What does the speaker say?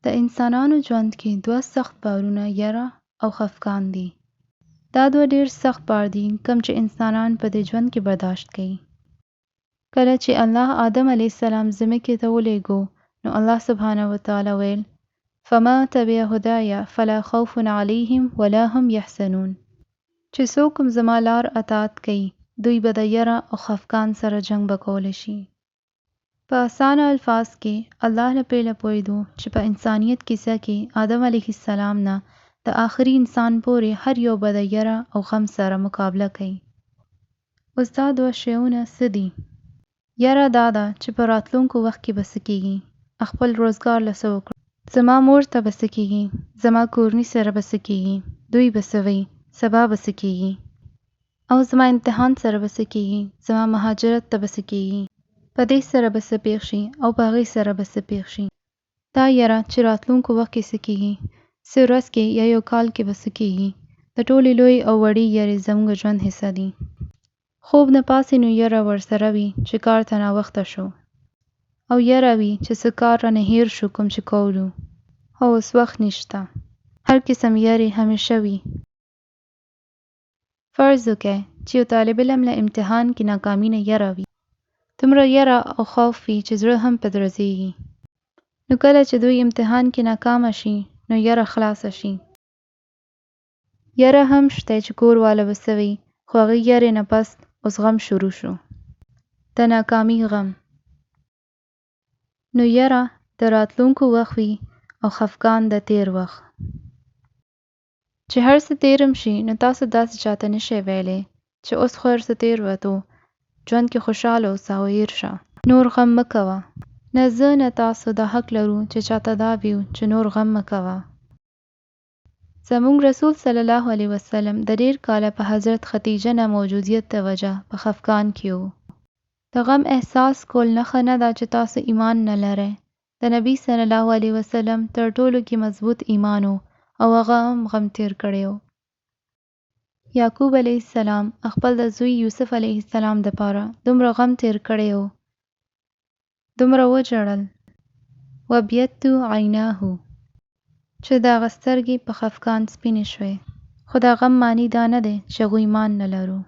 د انسانانو ژوند کې دوه سخت بارونه یره او خفګان دي. دا دوه ډېر سخت بار دي کوم چې انسانان په دې ژوند کې برداشت کوي. کله چې الله آدم علیه السلام ځمکې ته ولېږو نو الله سبحانه وتعالی ویل، فما تبع هدای فلا خوف علیهم ولا هم یحزنون، چې څوک هم زما لار اطاعت کوي دوی به د یره او خفګان سره جنګ به کولی شي. په اسانه الفاظ کې الله له پيله پوهيدو چې په انسانيت کيسه کې آدم عليه السلام نه د آخري انسان پورې هر يو به د يره او غم سره مقابله کوي. اوس دا دوه شيونه څه دي؟ يره دا ده چې په راتلونکو وخت کې به څه کيږي، خپل روزګار له څه وکړم، زما مور ته به څه کيږي، زما کورني سره به څه کيږي، دوی به څه وي، سبا به څه کيږي. او زما امتحان سره به څه کېږي، زما مهاجرت ته به څه کېږي، په دې سره به څه پېښ شي او په هغې سره به څه پېښ شي. دا یره چې راتلونکو وخت کې څه کېږي، څه ورځ کې یا یو کال کې به څه کېږي، د ټولې لویې او وړې یرې زموږ ژوند حصه دي. خوب نه پاڅې نو یره ورسره وي چې کار ته ناوخته شو او یره وي چې څه کار رانه هېر شو کوم چې کولو او اوس وخت نشته. هر قسم یرې همیشه وي. فرض وکړئ چې یو طالب علم له امتحان کې ناکامي نه یره وي، دومره یره او خوف وي چې زړه هم په درزیږي، نو کله چې دوی امتحان کې ناکامه شي نو یره خلاصه شي. یره هم شته چې کور واله به څه وي خو هغې یرې نه پس اوس غم شروع شو، د ناکامي غم. نو یره د راتلونکو وخت وي او خفګان د تیر وخت. چې هر څه تېر هم شي نو تاسو داسې چاته نه شئ ویلی چې اوس خو هر څه تېر وتو ژوند کې خوشحاله اوسه او هېر شه نور غم مه کوه. نه زه نه تاسو دا حق لرو چې چاته دا ویو چې نور غم مه کوه. زمونږ رسول صلی الله علیه وسلم د ډېر کاله په حضرت خدیجه نه موجودیت د وجه په خفګان کې وو. د غم احساس کول نښه نه ده چې تاسو ایمان نه لرئ، د نبی صلی الله علیه وسلم تر ټولو کې مضبوط ایمان و او هغه هم غم تیر کړی و. یعقوب علیه السلام خپل د زوی یوسف علیه السلام دپاره دومره غم تیر کړی و، دومره وژړل، وابیضت عیناه، چې د هغه سترګې په خفګان سپینې شوې، خو د غم معنی دا نه دی چې هغوی ایمان نه لرو.